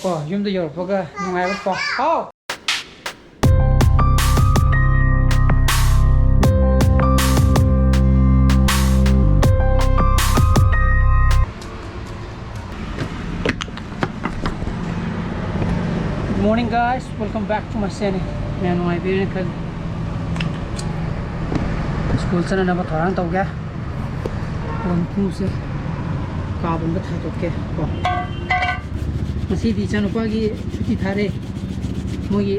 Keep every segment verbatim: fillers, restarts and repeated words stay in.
ꯀꯣ, ꯌꯨꯝꯗ ꯌꯧꯔꯛꯄꯒ ꯅꯨꯡꯉꯥꯏꯕ ꯄꯥꯎ꯫ ꯍꯥꯎ! Good morning, guys. Welcome back to my channel. ꯃꯌꯥꯝ ꯅꯨꯡꯉꯥꯏꯕꯤꯔꯦꯅ ꯈꯜꯂꯤ꯫ ꯁ꯭ꯀꯨꯜ ꯆꯠꯅꯅꯕ ꯊꯧꯔꯥꯡ ꯇꯧꯒꯦ꯫ ꯐꯣꯟ ꯄꯨꯡꯁꯦ ꯀꯥꯕ ꯑꯃꯗ ꯊꯥꯗꯣꯛꯀꯦ ꯀꯣ꯫ ꯉꯁꯤꯗꯤ ꯏꯆꯥꯅꯨꯄꯥꯒꯤ ꯁꯨꯇꯤ ꯊꯥꯔꯦ꯫ ꯃꯣꯏꯒꯤ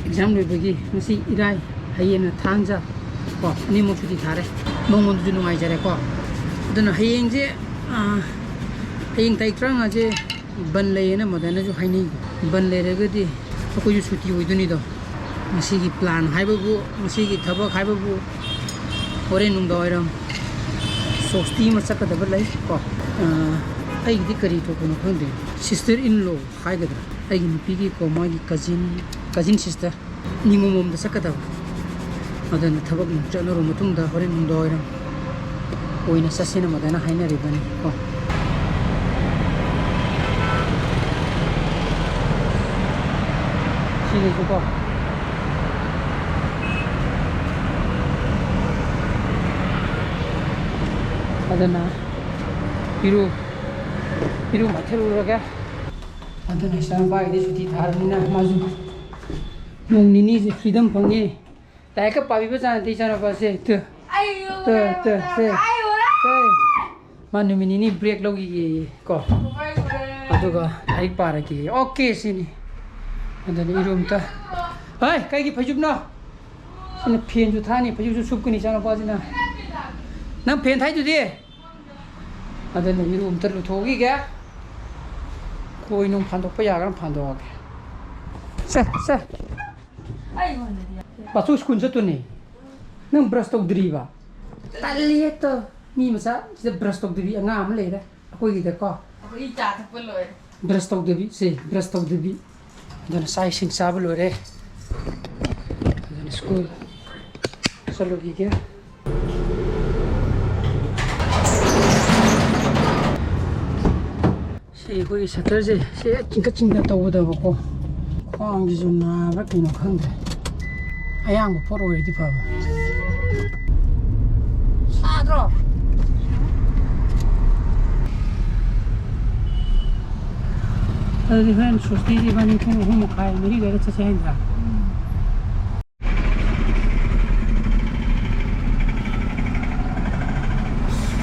ꯑꯦꯛꯖꯥꯝ ꯂꯣꯏꯕꯒꯤ ꯉꯁꯤ ꯏꯔꯥꯏ, ꯍꯌꯦꯡꯅ ꯊꯥꯡꯖ ꯀꯣ, ꯑꯅꯤꯃꯛ ꯁꯨꯇꯤ ꯊꯥꯔꯦ꯫ ꯃꯉꯣꯟꯗꯁꯨ ꯅꯨꯡꯉꯥꯏꯖꯔꯦꯀꯣ꯫ ꯑꯗꯨꯅ ꯍꯌꯦꯡꯁꯦ, ꯑꯥ, ꯍꯌꯦꯡ ꯇꯥꯔꯤꯛ ꯇꯔꯥꯃꯉꯥꯁꯦ ꯕꯟ ꯂꯩꯌꯦꯅ ꯃꯗꯥꯏꯅꯁꯨ ꯍꯥꯏꯅꯩ꯫ ꯕꯟ ꯂꯩꯔꯒꯗꯤ ꯑꯩꯈꯣꯏꯁꯨ ꯁꯨꯇꯤ ꯑꯣꯏꯗꯣꯏꯅꯤꯗꯣ꯫ ꯉꯁꯤꯒꯤ ꯄ꯭ꯂꯥꯟ ꯍꯥꯏꯕꯕꯨ, ꯉꯁꯤꯒꯤ ꯊꯕꯛ ꯍꯥꯏꯕꯕꯨ, ꯍꯣꯔꯦꯟ ꯅꯨꯡꯗꯥꯡꯋꯥꯏꯔꯝ ꯁꯣꯁꯇꯤ ꯑꯃ ꯆꯠꯀꯗꯕ ꯂꯩ ꯀꯣ꯫ ꯑꯥ, ꯑꯩꯒꯤꯗꯤ ꯀꯔꯤ ꯊꯣꯛꯄꯅꯣ ꯈꯪꯗꯦ꯫ Sister in law ꯍꯥꯏꯒꯗ꯭ꯔꯥ, ꯑꯩꯒꯤ ꯅꯨꯄꯤꯒꯤ ꯀꯣ, ꯃꯥꯒꯤ ꯀꯖꯤꯟ, ꯀꯖꯤꯟ ꯁꯤꯁꯇꯔ ꯅꯤꯉꯣꯝꯕꯝꯗ ꯆꯠꯀꯗꯕ꯫ ꯑꯗꯨꯅ ꯊꯕꯛ ꯅꯨꯡ ꯆꯠꯂꯨꯔ ꯃꯇꯨꯡꯗ ꯍꯣꯔꯦꯟ ꯅꯨꯡꯗꯥꯡꯋꯥꯏꯔꯝ ꯑꯣꯏꯅ ꯆꯠꯁꯦꯅ ꯃꯗꯥꯏꯅ ꯍꯥꯏꯅꯔꯤꯕꯅꯤ ꯀꯣ꯫ ꯁꯤꯒꯤꯁꯨ ꯀꯣ꯫ ꯑꯗꯨꯅ ꯏꯔꯨ, ꯏꯔꯨ ꯃꯥꯏꯊꯔꯨꯔꯒꯦ꯫ ꯑꯗꯨꯅ ꯏꯆꯥꯅꯨꯄꯥꯒꯤꯗꯤ ꯁꯨꯇꯤ ꯊꯥꯔꯕꯅꯤꯅ ꯃꯥꯁꯨ ꯅꯣꯡ ꯅꯤꯅꯤꯁꯦ freedom ꯐꯪꯉꯦ꯫ ꯂꯥꯏꯔꯤꯛꯀ ꯄꯥꯕꯤꯕ ꯖꯥꯠ ꯅꯠꯇꯦ ꯏꯆꯥꯅꯨꯄꯥꯁꯦ꯫ ꯇꯨ, ꯇꯨ, ꯇꯨ, ꯁꯦ꯫ ꯁꯦ꯫ ꯃꯥ ꯅꯨꯃꯤꯠ ꯅꯤꯅꯤ break ꯂꯧꯈꯤꯒꯦꯌꯦ ꯀꯣ꯫ ꯑꯗꯨꯒ ꯂꯥꯏꯔꯤꯛ ꯄꯥꯔꯒꯦꯌꯦ꯫ Okay ꯁꯤꯅꯤ꯫ ꯑꯗꯨꯅ ꯏꯔꯨ ꯑꯝꯇ꯫ ꯍꯩ, ꯀꯩꯒꯤ ꯐꯩꯖꯨꯞꯅꯣ? ꯁꯤꯅ ꯐꯦꯟꯁꯨ ꯊꯥꯅꯤ, ꯐꯩꯖꯨꯞꯁꯨ ꯁꯨꯞꯀꯅꯤ ꯏꯆꯥꯅꯨꯄꯥꯁꯤꯅ꯫ ꯅꯪ ꯐꯦꯟ ꯊꯥꯏꯗꯨꯗꯤ? ꯑꯗꯨꯅ ꯏꯔꯨ ꯑꯝꯇ ꯂꯨꯊꯣꯛꯈꯤꯒꯦ꯫ ꯈꯣꯏ ꯅꯨꯡ ꯐꯥꯟꯗꯣꯛꯄ ꯌꯥꯒ꯭ꯔꯥ ꯐꯥꯟꯗꯣꯛꯑꯒꯦ꯫ ꯁꯦ, ꯁꯦ꯫ ꯕꯥꯆꯧ ꯁ꯭ꯀꯨꯜ ꯆꯠꯇꯣꯏꯅꯦ꯫ ꯅꯪ brush ꯇꯧꯗ꯭ꯔꯤꯕ? ꯇꯜꯂꯤ ꯍꯦꯛꯇ꯫ ꯃꯤ ꯃꯆꯥ ꯁꯤꯗ brush ꯇꯧꯗꯕꯤ ꯑꯉꯥꯡ ꯑꯃ ꯂꯩꯔꯦ ꯑꯩꯈꯣꯏꯒꯤꯗꯀꯣ꯫ ꯑꯩꯈꯣꯏ ꯆꯥ ꯊꯛꯄ ꯂꯣꯏꯔꯦ꯫ Brush ꯇꯧꯗꯕꯤ, ꯁꯦ, brush ꯇꯧꯗꯕꯤ꯫ ꯑꯗꯨꯅ ꯆꯥꯛ ꯏꯁꯤꯡ ꯆꯥꯕ ꯂꯣꯏꯔꯦ꯫ ꯑꯗꯨꯅ ꯁ꯭ꯀꯨꯜ ꯆꯠꯂꯨꯈꯤꯒꯦ꯫ ꯁꯤ ꯑꯩꯈꯣꯏꯒꯤ ꯁꯇꯔꯁꯦ ꯁꯦ ꯆꯤꯡꯈꯠ ꯆꯤꯡꯈꯠ ꯇꯧꯒꯗꯕꯀꯣ, ꯈ꯭ꯋꯥꯡꯁꯤꯁꯨ ꯅꯥꯕ꯭ꯔꯥ ꯀꯩꯅꯣ ꯈꯪꯗꯦ꯫ ꯑꯌꯥꯡꯕ ꯄꯣꯠ ꯑꯣꯏꯔꯗꯤ ꯐꯕ꯫ ꯁꯥꯗ꯭ꯔꯣ? ꯑꯗꯨꯗꯤ ꯍꯣꯔꯦꯟ ꯁꯣꯁꯇꯤꯁꯦ ꯏꯕꯥꯅꯤ ꯄꯨꯡ ꯑꯍꯨꯝ ꯃꯈꯥꯏ, ꯃꯔꯤ ꯑꯗꯨꯋꯥꯏꯗ ꯆꯠꯁꯦ ꯍꯥꯏꯗ꯭ꯔꯥ?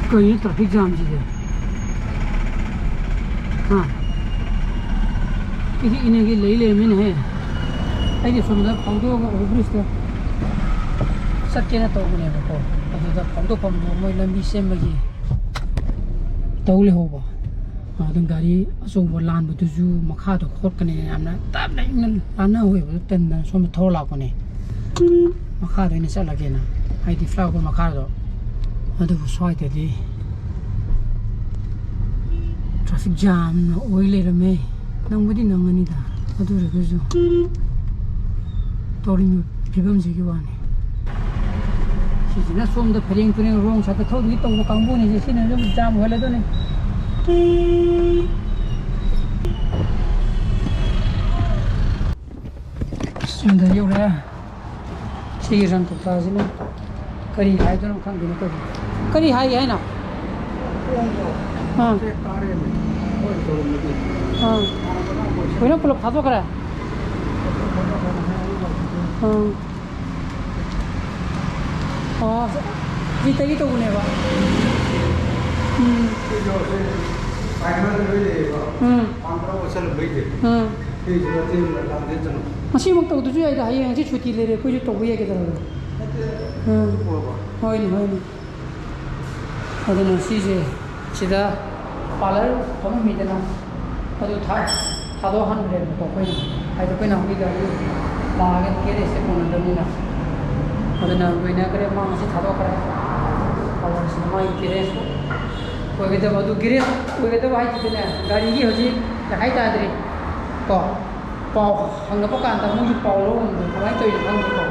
ꯀꯩꯅꯣ ꯇ꯭ꯔꯥꯐꯤꯛ ꯖꯥꯝꯁꯤꯗꯤ? ꯍꯥ? ꯏꯗꯤ ꯏꯅꯒꯤ ꯂꯩ ꯂꯩꯔꯝꯃꯤꯅꯦꯍꯦ꯫ ꯑꯩꯗꯤ ꯁꯣꯝꯗ ꯐꯥꯎꯗꯣꯛꯑꯒ ꯑꯣꯚꯔ ꯕ꯭ꯔꯤꯖꯇ ꯆꯠꯀꯦꯅ ꯇꯧꯕꯅꯦꯕꯀꯣ, ꯑꯗꯨꯗ ꯐꯥꯎꯗꯣꯛꯐꯝꯗꯣ ꯃꯣꯏ ꯂꯝꯕꯤ ꯁꯦꯝꯕꯒꯤ ꯇꯧ ꯂꯩꯍꯧꯕ꯫ ꯑꯗꯨꯝ ꯒꯥꯔꯤ ꯑꯆꯧꯕ ꯂꯥꯟꯕꯗꯨꯁꯨ ꯃꯈꯥꯗ ꯈꯣꯠꯀꯅꯤ, ꯌꯥꯝꯅ ꯇꯞꯅ ꯏꯪꯅ ꯂꯥꯟꯅ ꯍꯧꯋꯦꯕ, ꯇꯟꯗꯅ ꯁꯣꯝꯗ ꯊꯧꯔ ꯂꯥꯛꯄꯅꯦ꯫ ꯃꯈꯥꯗ ꯑꯩꯅ ꯆꯠꯂꯒꯦꯅ, ꯍꯥꯏꯗꯤ ꯐ꯭ꯂꯥꯏꯑꯣꯚꯔ ꯃꯈꯥꯗꯣ꯫ ꯑꯗꯨꯕꯨ ꯁ꯭ꯋꯥꯏꯗꯗꯤ ꯇ꯭ꯔꯥꯐꯤꯛ ꯖꯥꯝꯅ ꯑꯣꯏ ꯂꯩꯔꯝꯃꯦ꯫ ꯅꯪꯕꯨꯗꯤ ꯅꯪꯒꯅꯤꯗ, ꯑꯗꯨ ꯑꯣꯏꯔꯒꯁꯨ ꯇꯧꯔꯤꯕ ꯐꯤꯕꯝꯁꯤꯒꯤ ꯋꯥꯅꯤ꯫ ꯁꯤꯁꯤꯅ ꯁꯣꯝꯗ ꯐꯩꯔꯦꯡ ꯇꯨꯔꯦꯡ ꯔꯣꯡ ꯁꯥꯏꯠꯇ ꯊꯧꯗꯨꯒꯤ ꯇꯧꯕ ꯀꯥꯡꯕꯨꯅꯤꯁꯦ, ꯁꯤꯅ ꯑꯗꯨꯝ ꯖꯥꯝ ꯑꯣꯏꯍꯜꯂꯗꯣꯏꯅꯤ꯫ ꯑꯁ, ꯌꯨꯝꯗ ꯌꯧꯔꯦ꯫ ꯁꯤꯒꯤ ꯔꯪ ꯀꯧꯇꯥꯁꯤꯅ ꯀꯔꯤ ꯍꯥꯏꯗꯣꯏꯅꯣ ꯈꯪꯗꯦꯅꯦ ꯑꯩꯈꯣꯏꯒꯤ꯫ ꯀꯔꯤ ꯍꯥꯏꯒꯦ ꯍꯥꯏꯅꯣ? ꯑꯥ꯫ ꯑꯥ꯫ ꯂꯣꯏꯅ ꯄꯨꯂꯞ ꯊꯥꯗꯣꯛꯈ꯭ꯔꯦ? ꯑꯥ꯫ ꯑꯣ, ꯁꯤ ꯇꯩꯒꯦ ꯇꯧꯕꯅꯦꯕ꯫ ꯎꯝ꯫ ꯎꯝ꯫ ꯎꯝ꯫ ꯉꯁꯤꯃꯛ ꯇꯧꯗ꯭ꯔꯁꯨ ꯌꯥꯏꯗ, ꯍꯌꯦꯡ ꯍꯪꯆꯤꯠ ꯁꯨꯇꯤ ꯂꯩꯔꯦ, ꯑꯩꯈꯣꯏꯁꯨ ꯇꯧꯕ ꯌꯥꯏ ꯀꯩꯗꯧꯔꯒꯦ? ꯎꯝ꯫ ꯍꯣꯏꯅꯦ, ꯍꯣꯏꯅꯦ꯫ ꯑꯗꯨꯅ ꯁꯤꯁꯦ ꯁꯤꯗ ꯄꯥꯔꯂꯔ ꯐꯝꯃꯝꯃꯤꯗꯅ, ꯑꯗꯨ ꯊꯥ-, ꯊꯥꯗꯣꯛꯍꯟꯈ꯭ꯔꯦꯕꯀꯣ ꯑꯩꯈꯣꯏꯅ꯫ ꯍꯥꯏꯗꯤ ꯑꯩꯈꯣꯏ ꯅꯍꯥꯟꯒꯤ ꯒꯥꯔꯤ ꯂꯥꯛꯑꯒ ꯒꯦꯔꯦꯖꯁꯦ ꯀꯣꯟꯅꯗꯕꯅꯤꯅ꯫ ꯑꯗꯨꯅ ꯂꯣꯏꯅꯈ꯭ꯔꯦ, ꯃꯥ ꯉꯁꯤ ꯊꯥꯗꯣꯛꯈ꯭ꯔꯦ꯫ ꯄꯥꯔꯂꯔꯁꯤꯅ ꯃꯥꯒꯤ ꯒꯦꯔꯦꯖ ꯑꯣꯏꯒꯗꯕ, ꯑꯗꯨ ꯒꯦꯔꯦꯖ ꯑꯣꯏꯒꯗꯕ ꯍꯥꯏꯁꯤꯗꯤꯅꯦ, ꯒꯥꯔꯤꯒꯤ ꯍꯧꯖꯤꯛ ꯗꯔꯀꯥꯔ ꯇꯥꯗ꯭ꯔꯤ ꯀꯣ꯫ ꯄꯥꯎ ꯍꯪꯉꯛꯄ ꯀꯥꯟꯗ ꯃꯣꯏꯁꯨ ꯄꯥꯎ ꯂꯧꯕ ꯉꯝꯗꯦ꯫ ꯀꯃꯥꯏꯅ ꯇꯧꯔꯤꯅꯣ ꯈꯪꯗꯦꯀꯣ꯫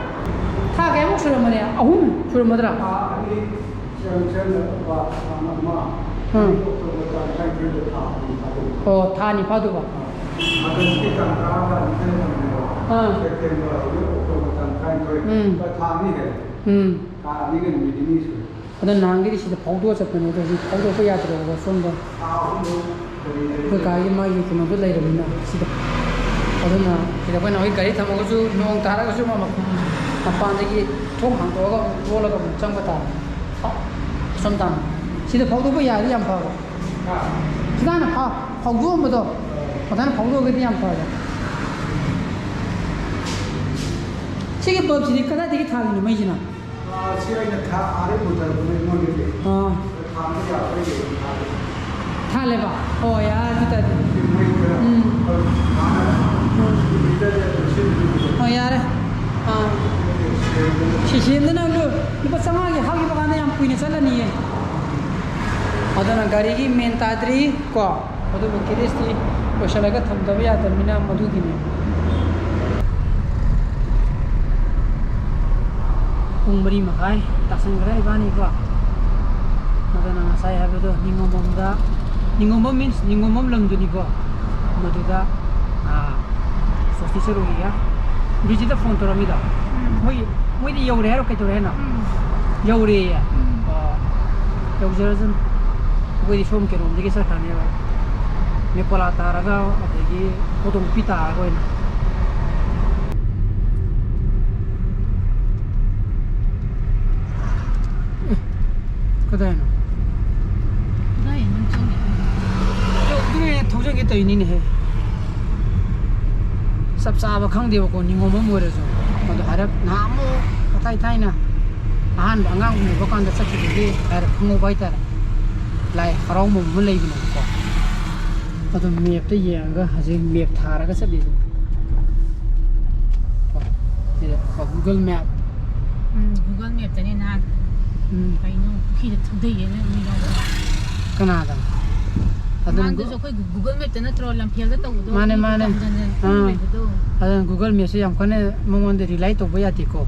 ꯊꯥ ꯀꯌꯥꯃꯨꯛ ꯁꯨꯔꯝꯃꯅꯤ? ꯑꯍꯨꯝ ꯁꯨꯔꯝꯃꯗ꯭ꯔꯥ? ꯊꯥ ꯑꯅꯤ ꯆꯪ-, ꯆꯪꯗꯕ ꯊꯥ ꯑꯃ, ꯑꯥ꯫ ꯑꯅꯤ ꯑꯣꯛꯇꯣꯕꯔ ꯇꯔꯥꯅꯤꯊꯣꯏꯗ ꯊꯥ ꯑꯅꯤ ꯐꯥꯗꯣꯏꯕ꯫ ꯑꯣ, ꯊꯥ ꯑꯅꯤ ꯐꯥꯗꯣꯏꯕ꯫ ꯑꯥꯒꯁꯀꯤ ꯇꯥꯡ ꯇꯔꯥꯒ ꯅꯤꯊꯣꯏ ꯊꯝꯃꯦꯕ꯫ ꯑꯥ꯫ ꯁꯦꯞꯇꯦꯝꯕꯔ ꯍꯧꯖꯤꯛ ꯑꯣꯛꯇꯣꯕꯔ ꯇꯥꯡ ꯇꯔꯥꯅꯤꯊꯣꯏ꯫ ꯎꯝ꯫ ꯊꯥ ꯑꯅꯤ ꯍꯦꯜꯂꯦ꯫ ꯎꯝ꯫ ꯊꯥ ꯑꯅꯤꯒ ꯅꯨꯃꯤꯠ ꯅꯤꯅꯤ ꯁꯨꯔꯦ꯫ ꯑꯗꯣ ꯅꯍꯥꯟꯒꯤꯗꯤ ꯁꯤꯗ ꯐꯥꯎꯗꯣꯛꯑ ꯆꯠꯄꯅꯦ, ꯑꯗꯣ ꯍꯧꯖꯤꯛ ꯐꯥꯎꯗꯣꯛꯄ ꯌꯥꯗ꯭ꯔꯦꯕꯀꯣ, ꯁꯣꯝꯗ꯫ ꯊꯥ ꯑꯍꯨꯝꯃꯨꯛ ꯂꯩꯔꯦ꯫ ꯑꯩꯈꯣꯏ ꯀꯥꯒꯤ ꯃꯥꯒꯤ ꯀꯩꯅꯣꯗꯣ ꯂꯩꯔꯕꯅꯤꯅ ꯁꯤꯗ꯫ ꯑꯗꯨꯅ ꯁꯤꯗ ꯑꯩꯈꯣꯏꯅ ꯍꯧꯖꯤꯛ ꯒꯥꯔꯤ ꯊꯝꯃꯒꯁꯨ, ꯅꯣꯡ ꯇꯥꯔꯒꯁꯨ ꯃꯥ ꯃꯈꯣꯡ ꯃꯄꯥꯟꯗꯒꯤ ꯊꯣꯡ ꯍꯥꯡꯗꯣꯛꯑꯒ ꯑꯃꯨꯛ ꯂꯣꯜꯂꯒ ꯑꯃꯨꯛ ꯆꯪꯕ ꯇꯥꯔꯦ꯫ ꯑꯁꯣꯝ ꯇꯥꯟꯅ꯫ ꯁꯤꯗ ꯐꯥꯎꯗꯣꯛꯄ ꯌꯥꯔꯗꯤ ꯌꯥꯝ ꯐꯕ꯫ ꯁꯤꯗ ꯍꯥꯟꯅ ꯐꯥ-, ꯐꯥꯎꯗꯣꯛꯑꯝꯕꯗꯣ ꯃꯊꯟꯇ ꯐꯥꯎꯗꯣꯛꯑꯒꯗꯤ ꯌꯥꯝ ꯐꯕ꯫ ꯁꯤꯒꯤ ꯕꯜꯕꯁꯤꯗꯤ ꯀꯗꯥꯏꯗꯒꯤ ꯊꯥꯜꯂꯤꯅꯣ ꯃꯩꯁꯤꯅ? ꯑꯥ, ꯁꯤ ꯑꯩꯅ ꯊꯥ-, ꯑꯥꯗꯩ ꯄꯨꯊꯔꯛꯄꯅꯦ ꯑꯩꯉꯣꯟꯗꯒꯤ꯫ ꯑꯥ꯫ ꯊꯥꯟꯕ ꯌꯥꯕ꯭ꯔꯥ ꯌꯦꯡꯒꯦ ꯊꯥꯜꯂꯦ꯫ ꯊꯥꯜꯂꯦꯕ? ꯑꯣ, ꯌꯥꯔꯦ ꯑꯗꯨ ꯇꯥꯔꯗꯤ꯫ ꯁꯤ ꯃꯩ ꯈꯔ ꯎꯝ꯫ ꯃꯥꯅ ꯎꯝ꯫ ꯂꯤꯇꯔꯁꯦ ꯑꯗꯨꯝ ꯁꯤꯖꯤꯟꯅꯕꯤꯕ꯫ ꯑꯣ, ꯌꯥꯔꯦ꯫ ꯑꯥ꯫ ꯁꯦꯝꯕꯗ ꯁꯤ ꯁꯦꯝꯗꯅ ꯂꯨ-, ꯂꯨꯄꯥ ꯆꯥꯝꯃꯉꯥꯒꯤ ꯍꯥꯞꯈꯤꯕ ꯀꯥꯟꯗ ꯌꯥꯝ ꯀꯨꯏꯅ ꯆꯠꯂꯅꯤꯌꯦ꯫ ꯑꯗꯨꯅ ꯒꯥꯔꯤꯒꯤ ꯃꯦꯟ ꯇꯥꯗ꯭ꯔꯤ ꯀꯣ꯫ ꯑꯗꯨꯕꯨ ꯀꯦꯔꯦꯖꯇꯤ ꯂꯣꯏꯁꯤꯜꯂꯒ ꯊꯝꯗꯕ ꯌꯥꯗꯕꯅꯤꯅ ꯃꯗꯨꯒꯤꯅꯤ꯫ ꯄꯨꯡ ꯃꯔꯤ ꯃꯈꯥꯏ ꯇꯥꯁꯟꯈ꯭ꯔꯦ ꯏꯕꯥꯅꯤꯀꯣ꯫ ꯑꯗꯨꯅ ꯉꯁꯥꯏ ꯍꯥꯏꯕꯗꯣ ꯅꯤꯉꯣꯝꯕꯝꯗ, ꯅꯤꯉꯣꯝꯕꯝ means ꯅꯤꯉꯣꯝꯕꯝ ꯂꯝꯗꯨꯅꯤꯀꯣ꯫ ꯃꯗꯨꯗ, ꯑꯥ, ꯁꯣꯁꯇꯤ ꯆꯠꯂꯨꯈꯤꯒꯦ꯫ ꯕꯤꯖꯤꯗ ꯐꯣꯟ ꯇꯧꯔꯝꯃꯤꯗꯣ꯫ ꯎꯝ꯫ ꯃꯣꯏ, ꯃꯣꯏꯗꯤ ꯌꯧꯔꯦ ꯍꯥꯏꯔꯣ ꯀꯩꯗꯧꯔꯦ ꯍꯥꯏꯅꯣ? ꯎꯝ꯫ ꯌꯧꯔꯦꯌꯦ꯫ ꯎꯝ꯫ ꯑꯣ, ꯌꯧꯖꯔꯁꯅꯨ꯫ ꯑꯩꯈꯣꯏꯗꯤ ꯁꯣꯝ ꯀꯦꯔꯣꯝꯗꯒꯤ ꯆꯠꯈ꯭ꯔꯅꯦꯕ꯫ ꯃꯦꯀꯣꯂꯥ ꯇꯥꯔꯒ, ꯑꯗꯒꯤ ꯀꯣꯗꯣꯡꯄꯤ ꯇꯥꯔꯒ ꯑꯣꯏꯅ꯫ ꯑꯦ, ꯀꯗꯥꯏꯅꯣ? ꯀꯗꯥꯏ ꯑꯗꯨꯝ ꯆꯪꯉꯤꯗꯣ? ꯑꯗꯨ, ꯑꯗꯨꯅꯦ ꯊꯧꯖꯒꯦ ꯇꯧꯔꯤꯅꯤꯅꯦꯍꯦ꯫ ꯆꯞ ꯆꯥꯕ ꯈꯪꯗꯦꯕꯀꯣ, ꯅꯤꯉꯣꯝꯕꯝ ꯑꯣꯏꯔꯁꯨ꯫ ꯑꯗꯣ ꯍꯥꯏꯔꯞ ꯅꯍꯥꯟꯃꯨꯛ ꯃꯊꯥꯏ ꯊꯥꯏꯅ ꯑꯍꯥꯟꯕ ꯑꯉꯥꯡ ꯎꯅꯕ ꯀꯥꯟꯗ ꯆꯠꯈꯤꯕꯒꯤ ꯍꯥꯏꯔꯞ ꯈꯪꯍꯧꯕ ꯍꯥꯏꯇꯥꯔꯦ꯫ ꯂꯥꯏ ꯍꯔꯥꯎꯕꯝ ꯑꯃ ꯂꯩꯕꯅꯦꯕꯀꯣ꯫ ꯑꯗꯨꯝ ꯃꯦꯞꯇ ꯌꯦꯡꯉꯒ ꯍꯧꯖꯤꯛ ꯃꯦꯞ ꯊꯥꯔꯒ ꯆꯠꯂꯤꯁꯦ꯫ ꯀꯣ, ꯁꯤꯗ, ꯀꯣ, Google Map꯫ ꯎꯝ, Google Mapꯇꯅꯦ ꯅꯍꯥꯟ ꯎꯝ꯫ ꯀꯩꯅꯣ ꯄꯨꯈ꯭ꯔꯤꯗ ꯊꯧꯗꯩꯌꯦꯅ ꯃꯤ ꯌꯥꯎꯕ꯫ ꯀꯅꯥꯗ? ꯑꯗꯨꯝ ꯃꯃꯥꯡꯗꯁꯨ ꯑꯩꯈꯣꯏ Google Mapꯇ ꯅꯠꯇ꯭ꯔꯣ ꯂꯝꯐꯦꯜꯗ ꯇꯧꯕꯗꯣ? ꯃꯥꯅꯦ, ꯃꯤ ꯃꯥꯅꯦ꯫ ꯍꯟꯖꯟ ꯍꯟꯖꯟ ꯑꯥ꯫ ꯂꯩꯕꯗꯣ꯫ ꯑꯗꯨꯅ Google Mapꯁꯦ ꯌꯥꯝ ꯀꯟꯅ ꯃꯉꯣꯟꯗ rely ꯇꯧꯕ ꯌꯥꯗꯦꯀꯣ꯫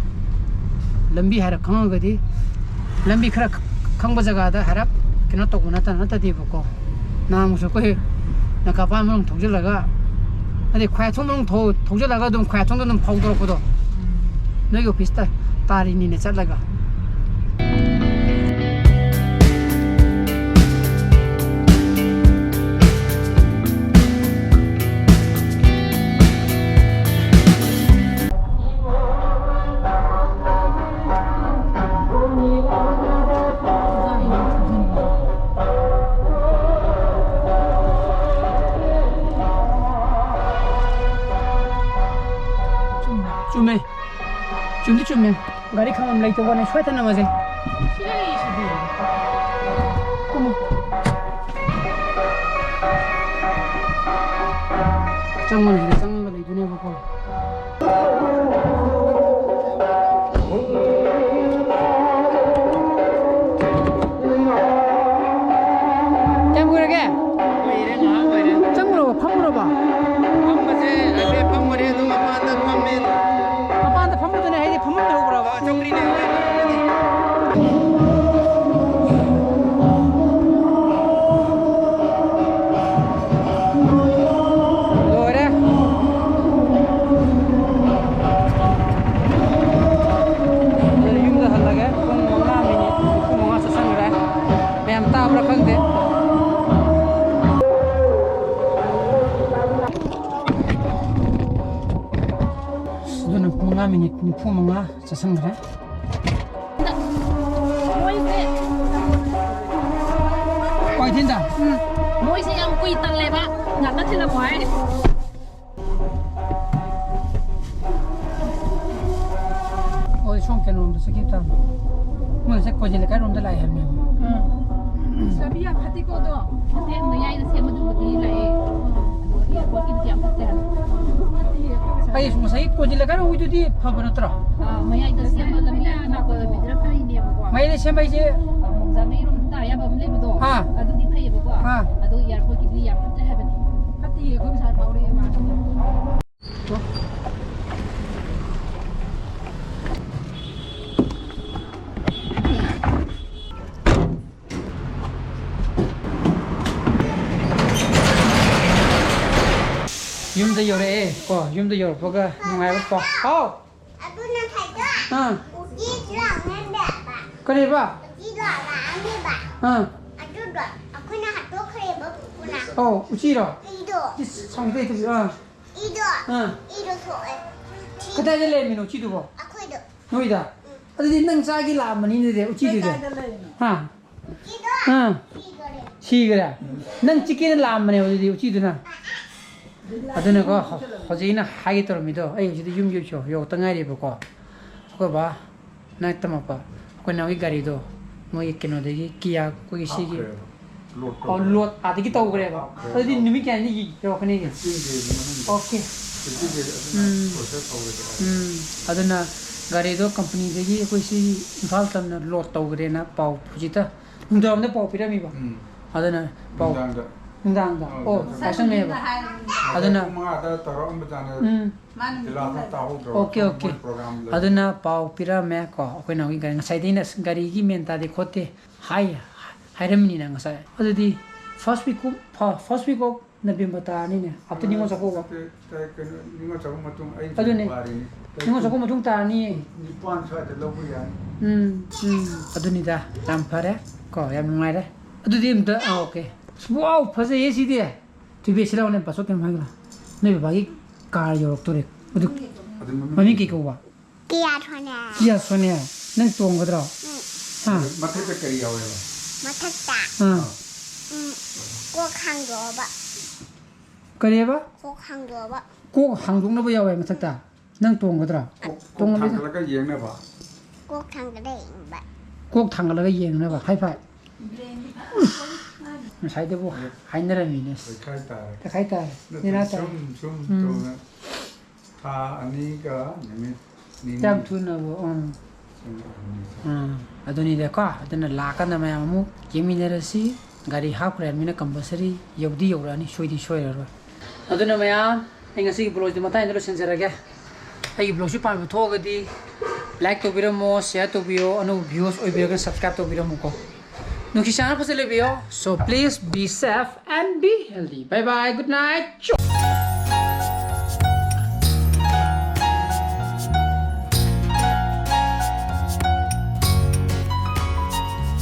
ꯂꯝꯕꯤ ꯍꯥꯏꯔꯞ ꯈꯪꯉꯒꯗꯤ, ꯂꯝꯕꯤ ꯈꯔ ꯈꯪꯕ ꯖꯒꯥꯗ ꯍꯥꯏꯔꯞ ꯀꯩꯅꯣ ꯇꯧꯕ ꯅꯠꯇ-, ꯅꯠꯇꯗꯤꯕꯀꯣ꯫ ꯅꯍꯥꯟꯃꯨꯛꯁꯨ ꯑꯩꯈꯣꯏ ꯅꯀꯥꯄꯥ ꯃꯅꯨꯡ ꯊꯧꯖꯤꯜꯂꯒ, ꯑꯗꯩ ꯈ꯭ꯋꯥꯏꯊꯣꯡ ꯃꯅꯨꯡ ꯊꯧ-, ꯊꯧꯖꯤꯜꯂꯒ ꯑꯗꯨꯝ ꯈ꯭ꯋꯥꯏꯊꯣꯡꯗ ꯑꯗꯨꯝ ꯐꯥꯎꯗꯣꯔꯛꯄꯗꯣ, ꯎꯝ꯫ ꯅꯣꯏꯒꯤ ꯑꯣꯐꯤꯁꯇ ꯇꯥꯔꯤꯅꯤꯅꯦ ꯆꯠꯂꯒ꯫ ꯆꯨꯝꯃꯦ꯫ ꯆꯨꯝꯗꯤ ꯆꯨꯝꯃꯦ꯫ ꯒꯥꯔꯤ ꯈꯥꯝꯕꯝ ꯂꯩꯇꯕ ꯋꯥꯅꯤ, ꯁꯣꯏꯗꯅꯃꯛꯁꯦ꯫ ꯁꯤ ꯂꯩꯔꯤꯁꯤꯗꯤ꯫ ꯀꯨꯝꯃꯣ꯫ ꯆꯪꯉꯣꯅꯦ, ꯁꯤꯗ ꯆꯪꯉꯒ ꯂꯩꯗꯣꯏꯅꯦꯕꯀꯣ꯫ ꯀꯌꯥꯝ ꯀꯨꯏꯔꯒꯦ? ꯀꯨꯏꯔꯦ, ꯉꯥꯏꯍꯥꯛ ꯑꯣꯏꯔꯦ꯫ ꯆꯪꯉꯨꯔꯕ? ꯐꯝꯃꯨꯔꯕ? ꯐꯝꯕꯁꯦ ꯍꯥꯏꯐꯦꯠ ꯐꯝꯃꯨꯔꯦ, ꯑꯗꯨ ꯃꯄꯥꯟꯗ ꯐꯝꯃꯦ꯫ ꯃꯄꯥꯟꯗ ꯐꯝꯕꯗꯨꯅꯦ ꯍꯥꯏꯗꯤ ꯐꯝꯐꯝ ꯂꯩꯍꯧꯕ꯭ꯔꯕ? ꯑꯥ, ꯆꯧꯀ꯭ꯔꯤ ꯂꯩꯍꯧꯔꯦ꯫ ꯂꯣꯏꯔꯦ꯫ ꯑꯗꯨ ꯌꯨꯝꯗ ꯍꯜꯂꯒꯦ꯫ ꯄꯨꯡ ꯃꯉꯥ ꯃꯤꯅꯤꯠ ꯅꯤꯐꯨ ꯃꯉꯥ ꯆꯠꯁꯟꯈ꯭ꯔꯦ꯫ ꯃꯌꯥꯝ ꯇꯥꯕ꯭ꯔꯥ ꯈꯪꯗꯦ꯫ ꯑꯗꯨꯅ ꯄꯨꯡ ꯃꯉꯥ ꯃꯤꯅꯤꯠ ꯅꯤꯐꯨ ꯃꯉꯥ ꯆꯠꯁꯟꯈ꯭ꯔꯦ꯫ ꯃꯣꯏꯁꯦ ꯀ꯭ꯋꯥꯀꯩꯊꯦꯜꯗ? ꯎꯝ꯫ ꯃꯣꯏꯁꯦ ꯌꯥꯝ ꯀꯨꯏ ꯇꯜꯂꯦꯕ꯫ ꯉꯥꯛꯇ ꯊꯤꯜꯂꯝꯃꯣ ꯍꯥꯏ꯫ ꯑꯣ, ꯁꯣꯝ ꯀꯩꯅꯣꯔꯣꯝꯗ ꯆꯠꯈꯤꯕ ꯇꯥꯕ꯫ ꯃꯣꯏ ꯉꯁꯥꯏ ꯀꯣꯖꯤ ꯂꯩꯀꯥꯏꯔꯣꯝꯗ ꯂꯥꯛꯑꯦ ꯍꯥꯏꯕꯅꯦꯕ꯫ ꯎꯝ꯫ ꯂꯝꯕꯤ ꯌꯥꯝ ꯐꯠꯇꯦꯀꯣ ꯑꯗꯣ? ꯐꯠꯇꯦ, ꯃꯌꯥꯏꯗ ꯁꯦꯝꯕꯗꯨꯕꯨꯗꯤ ꯂꯥꯛꯑꯦ꯫ ꯑꯗꯨꯒ ꯑꯦꯌꯥꯔꯄꯣꯔꯠꯀꯤꯗꯨꯗꯤ ꯌꯥꯝ ꯐꯠꯇꯦ ꯍꯥꯏꯕ꯫ ꯑꯩ ꯉꯁꯥꯏꯒꯤ ꯀꯣꯖꯤ ꯂꯩꯀꯥꯏꯔꯣꯝꯒꯤꯗꯨꯗꯤ ꯐꯕ ꯅꯠꯇ꯭ꯔꯣ? ꯑꯥ, ꯃꯌꯥꯏꯗ ꯁꯦꯝꯕ ꯂꯝꯕꯤ ꯅꯥꯀꯣꯡ ꯂꯝꯕꯤꯗꯨꯅ ꯐꯔꯤꯅꯦꯕꯀꯣ꯫ ꯃꯌꯥꯏꯗ ꯁꯦꯝꯕ ꯍꯥꯏꯁꯦ? ꯑꯥ, ꯃꯣꯡꯖꯥꯡꯃꯩꯔꯣꯝꯗ ꯇꯥ ꯌꯥꯕ ꯑꯃ ꯂꯩꯕꯗꯣ, ꯑꯥ꯫ ꯑꯗꯨꯗꯤ ꯐꯩꯌꯦꯕꯀꯣ꯫ ꯑꯥ꯫ ꯑꯗꯣ ꯑꯦꯌꯥꯔꯄꯣꯔꯠꯀꯤꯗꯨꯗꯤ ꯌꯥꯝ ꯐꯠꯇꯦ ꯍꯥꯏꯕꯅꯤ꯫ ꯐꯠꯇꯤꯌꯦ, ꯑꯩꯈꯣꯏ ꯉꯁꯥꯏ ꯐꯥꯎꯔꯛꯑꯦꯕ꯫ ꯌꯨꯝꯗ ꯌꯧꯔꯛꯑꯦ ꯀꯣ, ꯌꯨꯝꯗ ꯌꯧꯔꯛꯄꯒ ꯅꯨꯡꯉꯥꯏꯕ ꯄꯥꯎ꯫ ꯍꯥꯎ! ꯑꯗꯨꯅ ꯐꯩꯗꯣ꯫ ꯑꯥ꯫ ꯎꯆꯤꯁꯨ ꯂꯥꯛꯅꯕ꯫ ꯀꯔꯤꯕ? ꯎꯆꯤꯗꯣ ꯂꯥꯛꯑꯅꯤꯕ꯫ ꯑꯥ꯫ ꯑꯗꯨꯗꯣ ꯑꯩꯈꯣꯏꯅ ꯍꯥꯠꯇꯣꯛꯈ꯭ꯔꯦꯕ ꯄꯨꯄꯨꯅ꯫ ꯑꯧ, ꯎꯆꯤꯔꯣ? ꯏꯗꯣ꯫ ꯏꯁ, ꯁꯥꯎꯗꯩ ꯇꯧꯕꯤ-, ꯑꯥ꯫ ꯏꯗꯣ꯫ ꯑꯥ꯫ ꯏꯗꯣ ꯊꯣꯛꯑꯦ꯫ ꯊꯤ-, ꯀꯗꯥꯏꯗ ꯂꯩꯔꯝꯃꯤꯅꯣ ꯎꯆꯤꯗꯨꯕꯣ? ꯑꯩꯈꯣꯏꯗꯣ꯫ ꯅꯣꯏꯗ? ꯎꯝ꯫ ꯑꯗꯨꯗꯤ ꯅꯪ ꯆꯥꯒꯦ ꯂꯥꯛꯑꯝꯕꯅꯤꯅꯦ ꯎꯆꯤꯗꯨꯗꯤ꯫ ꯀꯥꯏꯗ ꯂꯩꯔꯤꯅꯣ? ꯍꯥ? ꯎꯆꯤꯗꯣ꯫ ꯑꯥ꯫ ꯁꯤꯈꯔꯦ꯫ ꯁꯤꯈꯔꯦ? ꯅꯪ ꯆꯤꯛꯀꯦꯅ ꯂꯥꯛꯑꯝꯕꯅꯦ ꯑꯗꯨꯗꯤ ꯎꯆꯤꯗꯨꯅ꯫ ꯑꯗꯨꯅꯀꯣ, ꯍꯧ-, ꯍꯧꯖꯤꯛ ꯑꯩꯅ ꯍꯥꯏꯒꯦ ꯇꯧꯔꯝꯃꯤꯗꯣ, ꯑꯩ ꯍꯧꯖꯤꯛꯇꯤ ꯌꯨꯝ ꯌꯧ-, ꯌꯧꯔꯛꯇ ꯉꯥꯏꯔꯤꯕꯀꯣ꯫ ꯑꯩꯈꯣꯏ ꯕꯥꯅ ꯇꯝꯃꯛꯄ, ꯑꯩꯈꯣꯏ ꯅꯥꯎꯒꯤ ꯒꯥꯔꯤꯗꯣ, ꯃꯣꯏꯒꯤ ꯀꯩꯅꯣꯗꯒꯤ, ꯀꯤꯌꯥ, ꯑꯩꯈꯣꯏꯒꯤ ꯁꯤꯒꯤ, ꯍꯥꯞꯈ꯭ꯔꯦꯕ꯫ Load ꯑꯣ, ꯇꯧꯈ꯭ꯔꯦ꯫ Load ꯑꯥꯗꯒꯤ ꯇꯧꯈ꯭ꯔꯦꯕ꯫ ꯍꯥꯞꯈ꯭ꯔꯦ꯫ ꯑꯗꯨꯗꯤ ꯅꯨꯃꯤꯠ ꯀꯌꯥꯅꯤ ꯌꯧꯔꯛꯀꯅꯤꯒꯦ? Fifteen days ꯃꯅꯨꯡꯗ꯫ Okay꯫ Fifteen days ꯑꯗꯨꯅ ꯎꯝ꯫ Process ꯍꯧꯔꯦꯕ꯫ ꯎꯝ꯫ ꯑꯗꯨꯅ ꯒꯥꯔꯤꯗꯣ ꯀꯝꯄꯅꯤꯗꯒꯤ ꯑꯩꯈꯣꯏ ꯁꯤ ꯏꯝꯐꯥꯜ ꯇꯝꯅ load ꯇꯧꯈ꯭ꯔꯦꯅ ꯄꯥꯎ ꯍꯧꯖꯤꯛꯇ ꯅꯨꯡꯗꯥꯡꯗ ꯄꯥꯎ ꯄꯤꯔꯝꯃꯤꯕ꯫ ꯎꯝ꯫ ꯑꯗꯨꯅ ꯄꯥꯎ ꯅꯨꯡꯗꯥꯡꯗ꯫ ꯅꯨꯡꯗꯥꯡꯗ꯫ ꯑꯥ, ꯑꯣ, ꯅꯨꯡꯗꯥꯡꯗ꯫ ꯄꯥꯎꯁꯪꯅꯦꯕ꯫ ꯑꯗꯨꯅ ꯄꯨꯡ ꯃꯉꯥꯗ ꯇꯧꯔꯛꯑꯝꯕꯖꯥꯠꯅꯦ꯫ ꯎꯝ꯫ ꯃꯥꯅ ꯖꯤꯂꯥꯗ meeting ꯂꯩ꯫ ꯇꯥꯍꯧꯗ꯭ꯔꯕ꯫ Okay, okay꯫ ꯃꯣꯏ program ꯂꯩ꯫ ꯑꯗꯨꯅ ꯄꯥꯎ ꯄꯤꯔꯝꯃꯦ ꯀꯣ, ꯑꯩꯈꯣꯏ ꯅꯥꯎꯒꯤ ꯒꯥꯔꯤ ꯉꯁꯥꯏꯗꯩꯅ ꯑꯁ ꯒꯥꯔꯤꯒꯤ ꯃꯦꯟ ꯇꯥꯗꯦ ꯈꯣꯠꯇꯦ ꯍꯥꯏ, ꯍꯥꯏꯔꯝꯃꯤꯅꯤꯅ ꯉꯁꯥꯏ꯫ ꯑꯗꯨꯗꯤ first week of, first week of November ꯇꯥꯔꯅꯤꯅꯦ꯫ After Ningol Chakkouba. ꯇꯥ-, ꯇꯥ-, ꯀꯩꯅꯣ, ꯅꯤꯉꯣꯜ ꯆꯥꯛꯀꯧꯕ ꯃꯇꯨꯡ ꯑꯩ ꯑꯗꯨꯅꯦ꯫ ꯄꯥꯔꯤꯅꯤ꯫ ꯅꯤꯉꯣꯜ ꯆꯥꯛꯀꯧꯕ ꯃꯇꯨꯡ ꯇꯥꯔꯅꯤꯌꯦ꯫ ꯅꯤꯄꯥꯟ ꯁ꯭ꯋꯥꯏꯗ ꯂꯧꯕ ꯌꯥꯅꯤ꯫ ꯎꯝ, ꯎꯝ꯫ ꯑꯗꯨꯅꯤꯗ, ꯌꯥꯝ ꯐꯔꯦ ꯀꯣ, ꯌꯥꯝ ꯅꯨꯡꯉꯥꯏꯔꯦ꯫ ꯑꯗꯨꯗꯤ ꯑꯝꯇ, ꯑꯥ, okay꯫ ꯑꯁ, wow, ꯐꯖꯩꯌꯦ ꯁꯤꯗꯤ꯫ ꯊꯣꯏꯕꯤ, ꯁꯤ ꯂꯥꯎꯅꯦ, ꯄꯥꯁꯣ ꯀꯩꯅꯣꯝ ꯍꯥꯏꯒꯦ ꯂꯥꯎ꯫ ꯅꯣꯏ ꯕꯕꯥꯒꯤ car ꯌꯧꯔꯛꯇꯣꯔꯦ꯫ ꯑꯗꯨ ꯑꯗꯨ ꯃꯃꯤꯡ ꯃꯃꯤꯡ ꯀꯩ ꯀꯩ ꯀꯧꯕ? ꯀꯤꯌꯥ ꯁꯣꯅꯤꯌꯥ꯫ ꯀꯤꯌꯥ ꯁꯣꯅꯤꯌꯥ꯫ ꯅꯪ ꯇꯣꯡꯒꯗ꯭ꯔꯣ? ꯎꯝ꯫ ꯍꯥ? ꯃꯊꯛꯇ ꯀꯔꯤ ꯌꯥꯎꯋꯦꯕ? ꯃꯊꯛꯇ꯫ ꯑꯥ꯫ ꯎꯝ, ꯀꯣꯛ ꯍꯥꯡꯗꯣꯛꯑꯕ꯫ ꯀꯔꯤꯑꯕ? ꯀꯣꯛ ꯍꯥꯡꯗꯣꯛꯑꯕ꯫ ꯀꯣꯛ ꯍꯥꯡꯗꯣꯛꯅꯕ ꯌꯥꯎꯋꯦ ꯃꯊꯛꯇ꯫ ꯅꯪ ꯇꯣꯡꯒꯗ꯭ꯔꯥ? ꯀꯣꯛ, ꯀꯣꯛ ꯇꯣꯡꯉꯝꯃꯤꯗ꯫ ꯊꯥꯡꯒꯠꯂꯒ ꯌꯦꯡꯅꯕ꯫ ꯀꯣꯛ ꯊꯥꯡꯒꯠꯂꯒ ꯌꯦꯡꯕ꯫ ꯀꯣꯛ ꯊꯥꯡꯒꯠꯂꯒ ꯌꯦꯡꯅꯕ꯫ High five꯫ ꯉꯁꯥꯏꯗꯕꯨ ꯍꯥꯏꯅꯔꯝꯃꯤꯅꯦ꯫ ꯂꯩꯈꯥꯏ ꯇꯥꯔꯦ꯫ ꯂꯩꯈꯥꯏ ꯇꯥꯔꯦ꯫ ꯅꯠꯇꯦ, ꯅꯦꯅꯥ ꯇꯥꯔꯦ꯫ ꯁꯨꯝ, ꯁꯨꯝ ꯎꯝ꯫ ꯇꯧꯅ ꯊꯥ ꯑꯅꯤꯒ ꯅꯨꯃꯤꯠ ꯅꯤꯅꯤ꯫ ꯌꯥꯝ ꯊꯨꯅꯕꯨ, ꯎꯝ꯫ ꯁꯨꯝ ꯑꯅꯤ ꯆꯪꯉꯦ꯫ ꯎꯝ, ꯑꯗꯨꯅꯤꯗꯀꯣ꯫ ꯑꯗꯨꯅ ꯂꯥꯛꯀꯥꯟꯗ ꯃꯌꯥꯝ ꯑꯃꯨꯛ ꯌꯦꯡꯃꯤꯟꯅꯔꯁꯤ꯫ ꯒꯥꯔꯤ ꯍꯥꯞꯈ꯭ꯔꯦ ꯍꯥꯏꯕꯅꯤꯅ compulsory ꯌꯧꯗꯤ ꯌꯧꯔꯛꯑꯅꯤ, ꯁꯣꯏꯗꯤ ꯁꯣꯏꯔꯔꯣꯏ꯫ ꯑꯗꯨꯅ ꯃꯌꯥꯝ, ꯑꯩ ꯉꯁꯤꯒꯤ vlogꯁꯦ ꯃꯇꯥꯡ ꯑꯁꯤꯗ ꯂꯣꯏꯁꯤꯟꯖꯔꯒꯦ꯫ ꯑꯩꯒꯤ vlogꯁꯤ ꯄꯥꯝꯕꯤꯕ ꯊꯣꯛꯑꯒꯗꯤ like ꯇꯧꯕꯤꯔꯝꯃꯣ, share ꯇꯧꯕꯤꯌꯣ, ꯑꯅꯧꯕ viewers ꯑꯣꯏꯕꯤꯔꯒꯅ subscribe ꯇꯧꯕꯤꯔꯝꯃꯨꯀꯣ꯫ ꯅꯨꯡꯁꯤ ꯆꯥꯟꯅ ꯐꯖꯅ ꯂꯩꯕꯤꯌꯣ꯫ So please be safe and be healthy. Bye bye, good night.